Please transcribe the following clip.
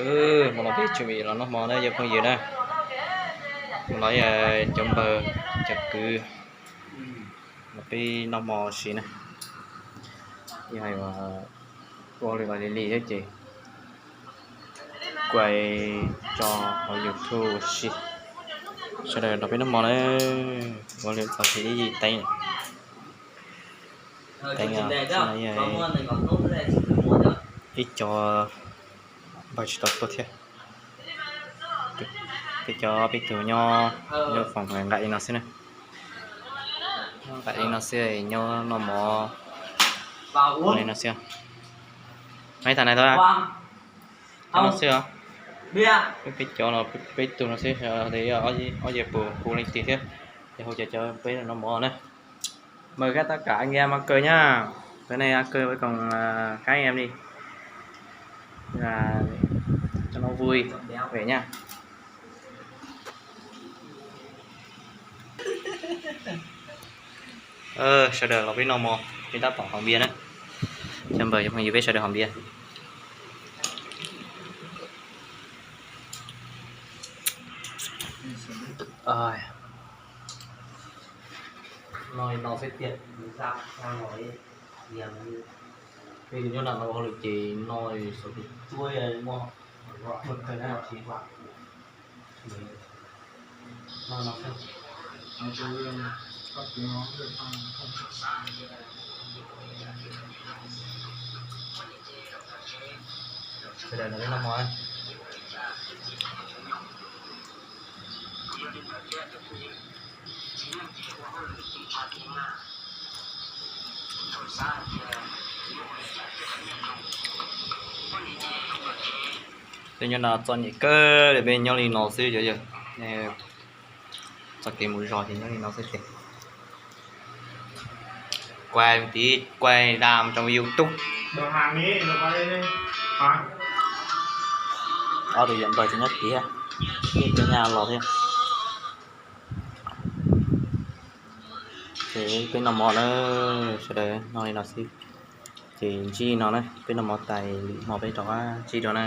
Hmo no peb tseem los noj hmo na cov phooj ywg na. Hmo no cov npawg cov kwv los peb noj hmo si na. Yog hais ua hauj lwm los li li thiab ces kuaj tso hauv YouTube si. Sawv daws nrog peb noj hmo na. Ua hauj lwm txog ib yim teev, teev ib co npawg tsis tau tuaj thiab. Peb cov peb tug nyob lub foom nqa li no xwb na. Nqa li no xwb, nyob noj mov li no xwb. Maiv tas na, nyob no xwb os. Peb cov no peb tug no xwb, ob yawg puas hu leej twg thiab, ces hu cov cov peb noj mov na. Mời các tất cả anh em ăn cơm nhá. Tới nay ăn cơm với cùng các anh em đi. Là cho nó vui vẻ nha. Sawv daws los peb noj mov, peb tab tom haus npias na. Cov npawg cov phooj ywg, peb sawv daws haus npias. Noj li no xwb tiag. Peb nyob nram no ua hauj lwm ces noj xav tus cuab muaj Sawv daws noj mov. Peb nyob no txom nyem kawg li, peb nyob li no xwb cov yawg. Txoj kev mus zog ces nyob li no xwb ces. Quay một tí, quay đam trong YouTube. Ob tug yawm npawg tseem nyob tid thiab, yeej cov nyab los thiab. Ces peb noj mov na, sawv daws noj li no xwb. Ces ntsib no na, peb noj mov tas lwm hmo peb rov qab ntsib dua na.